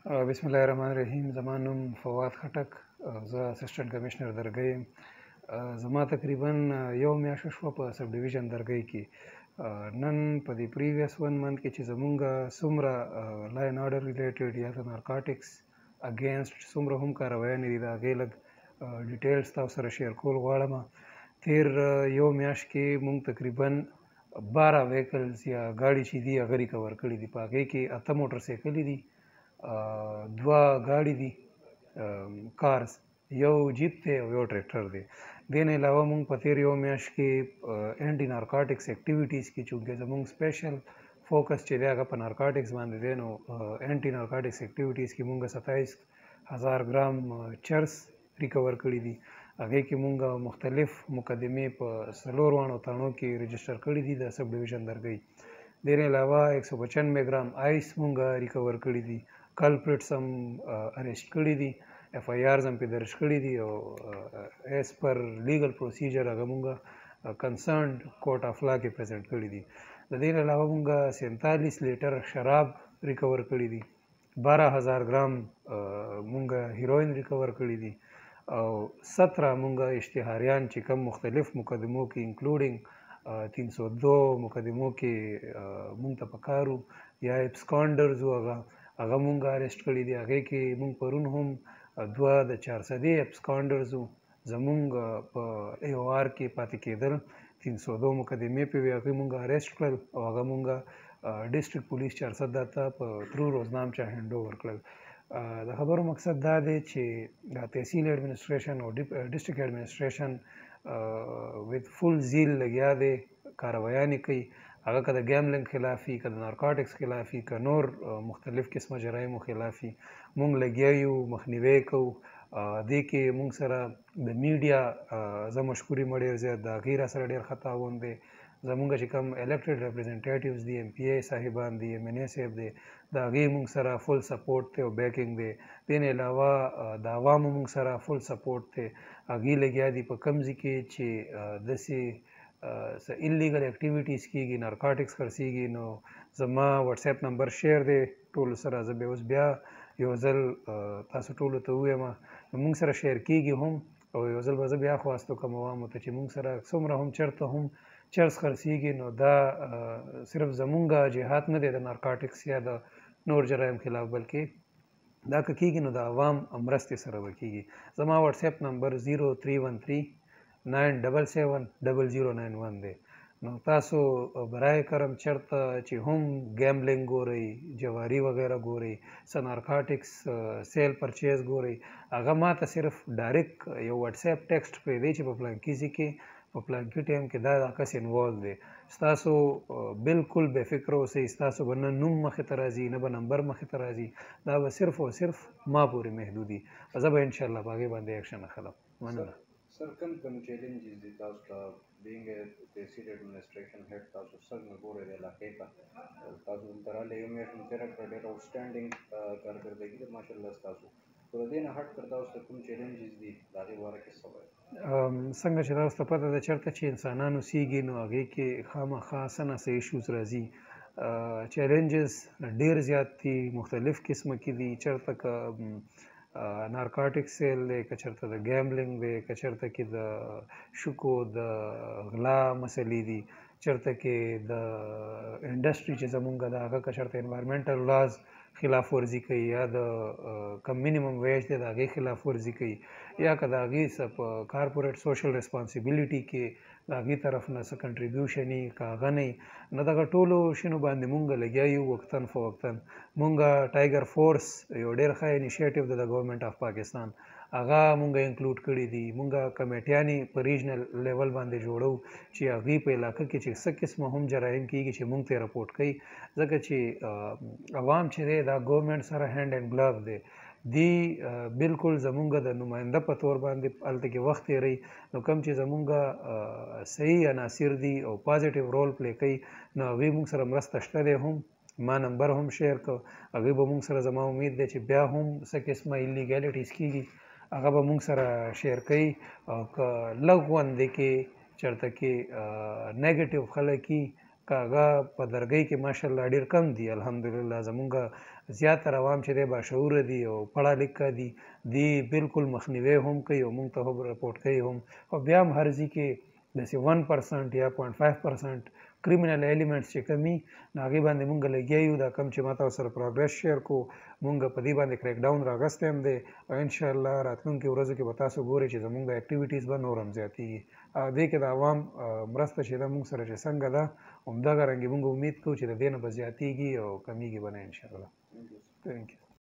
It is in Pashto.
بسم الله الرحمن الرحیم. زما نوم فواد خټک، زه اسسټنټ کمشنر درګۍ یم. زما تقریبا یو میاشت شوه په سب ډویژن درګۍ کې. نن په دې previous one month کې چې زمونږ څومره law and order related یا د نارکاټکس against څومره هم کاروایانې دي، د هغې لږ details تاسو سره share کول غواړم. تیر یو میاشت کې مونږ تقریبا 12 vehicles یا ګاډي چې دي هغه recover کړي دي. په هغې کې 8 موټر سایکلې دي، 2 ګاډي دي cars، یو جیپ دی او یو ټریکټر دی. دې نه علاوه مونږ په تیر یو میاشت کې anti narcotics activities کې، چونکې زمونږ special focus چې دی هغه په نارکاټکس باندې دی، نو anti narcotics activities کې مونږ 27,000 ګرام چرس recover کړي دي. هغې کې مونږ مختلف مقدمې په 4 واڼو تاڼو کې register کړي دي د سب ډویژن درګۍ. دې نه علاوه 195 ګرام ice مونږ recover کړي دي، culprits هم arrest کړي دي، FIRs هم پرې درج کړي دي او as per legal procedure هغه مونږ concerned court of law کې present کړي دي. د دې نه علاوه مونږ 47 لیټر شراب recover کړي دي، 12,000 ګرام مونږ هیروین recover کړي دي او 17 مونږ اشتهاریان چې کوم مختلف مقدمو کې including 302 مقدمو کې مونږ ته پکار وو یا absconders وو، هغه مونږ arrest کړي دي. هغې کې مونږ پرون هم 2 د چارسدې absconders وو زمونږ په AOR کې پاتې کېدل، 302 مقدمې پې وې، هغوی مونږ arrest کړل او هغه مونږ district police چارسده ته په through روزنامچه hand over کړل. د خبرو مقصد دا دی چې د تحصیل administration او district administration with full zeal لګیا دی، کاروایانې کوي. هغه که د gambling خلاف وي، که د narcotics خلاف وي، که نور مختلف قسمه جرایمو خلاف وي، مونږ لګیا یو، مخنیوی کوو. دې کې مونږ سره د میډیا زه مشکور یم ډېر زیات، د هغې را سره ډېر ښه تعاون دی. زمونږ چې کوم elected representatives دي، MPA صاحبان دي، MNA صاحب دی، د هغې مونږ سره full support دی او backing دی. دې نه علاوه د عوامو مونږ سره full support دی. هغې لګیا دي په کوم ځای کې چې داسې څه illegal activities کېږي، narcotics خرڅېږي، نو زما WhatsApp number share دی ټولو سره. زه به اوس بیا یو ځل تاسو ټولو ته ووایم، نو مونږ سره share کېږي هم، او یو ځل به زه بیا خواست وکړم عوامو ته چې مونږ سره څومره هم چېرته هم چرس خرڅېږي، نو دا صرف زمونږ جهاد نه دی د narcotics یا د نور جرایم خلاف، بلکې دا که کېږي نو د عوام مرستې سره به کېږي. زما WhatsApp number 0313 977 0091 دی. نو تاسو برای کرم چېرته چې هم gambling ګورئ، جواري وغیره ګورئ، څه narcotics sale purchase ګورئ، هغه ما ته صرف direct یو WhatsApp text پرېږدئ چې په پلانکي ځای کې په پلانکي ټایم کې دا کس involve دی. ستاسو بالکل بې فکره اوسئ، ستاسو به نه نوم مخې ته راځي، نه به نمبر مخې ته راځي، دا به صرف او صرف ما پورې محدودي. زه به انشاءالله په هغې باندې اکشن اخلم. مننه. سر، کوم کوم challenges دي تاسو ته being a tehsil administration head؟ تاسو څنګه ګورئ د علاقې ته؟ تاسو دلته راغلئ، یو میاشت مو تېره کړه، ډېره outstanding کارکردګي ده ماشاءالله ستاسو. خو د دې نه هټ کر تاسو ته کوم challenges دي، د هغې باره کې څه وایئ؟ څنګه چې تاسو ته پته ده، چېرته چې انسانان اوسېږي نو هغې کې خامخا څه نا څه issues راځي. Challenges ډېر زیات دي، مختلف قسمه کې دي. چېرته که narcotic sale دی، که چېرته د gambling دی، که چېرته کې د شوکو د غلا مسلې دي، چېرته کې د industry چې زمونږ د هغه که چېرته environmental laws خلاف ورزي کوي، یا د کوم minimum wage دی د هغې خلاف ورزي کوي، یا که د هغې څه په corporate social responsibility کې د هغې طرف نه څه contribution وي، که هغه نه وي، نو دغه ټولو شیانو باندې مونږ لګیا یو وقتاً فوقتاً. مونږ Tiger Force یو ډېر ښه initiative ده د Government of Pakistan، هغه مونږ include کړي دي. مونږ کمیټیانې په regional level باندې جوړو چې هغوی په علاقه کې چې څه قسمه هم جرایم کېږي چې مونږ ته یې رپورټ کوي، ځکه چې عوام چې دی دا government سره hand and glove دی. دی بالکل زمونږ د نماینده په تور باندې هلته کې وخت تېروي، نو کوم چې زمونږ صحیح عناصر دي او positive role play کوي، نو هغوی مونږ سره مرسته شته دی. هم ما نمبر هم share کړ، هغوی به مونږ سره، زما امید دی چې بیا هم څه قسمه illegalities کېږي هغه به مونږ سره share کوي، او که لږ غوندې کې چېرته کې negative خلک وي که هغه په درګۍ کې ماشاءالله ډېر کم دي الحمدلله. زمونږ زیاتره عوام چې دی باشعوره دي او پړه لیکه دي، دی بالکل مخنیوی هم کوي او مونږ ته هم رپورټ کوي هم. خو بیا هم هر ځای کې داسې 1% یا 0.5% کریمینل ایلیمنټس چې کوم وي، نو هغې باندې مونږ لګیا یو. دا کوم چې ما تاسو سره پروګرس شیر کو، مونږ په دې باندې کریک ډاون راغستی هم دی او انشاءالله راتلونکي ورځو کې به تاسو ګورئ چې زمونږ اکټیویټیز به نور هم زیاتېږي. دې کې د عوام مرسته چې ده مونږ سره چې څنګه ده، همدغه رنګې مونږ امید کوو چې د دې نه به زیاتېږي او کمیږي به نه انشاءالله. Thank you.